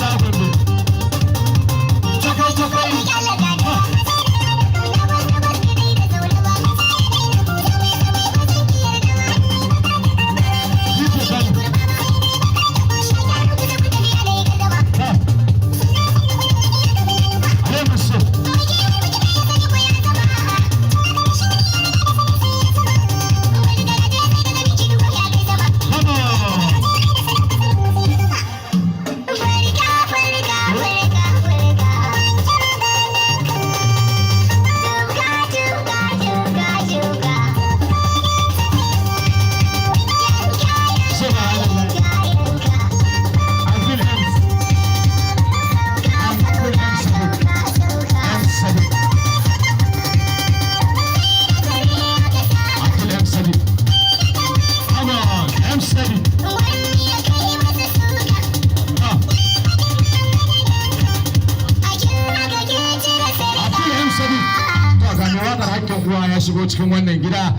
Sha Gombe. Takai takai. DJ Kano. Ha. Alai Mansur. Come on. Subhanallah. Abdul M. Abdul M Sadiq. M Sadiq. Abdul M Sadiq. Come on, M Sadiq. Ah. Abdul M Sadiq. To, ga mai waƙar Hakkin Uwa ya shigo cikin wannan gida.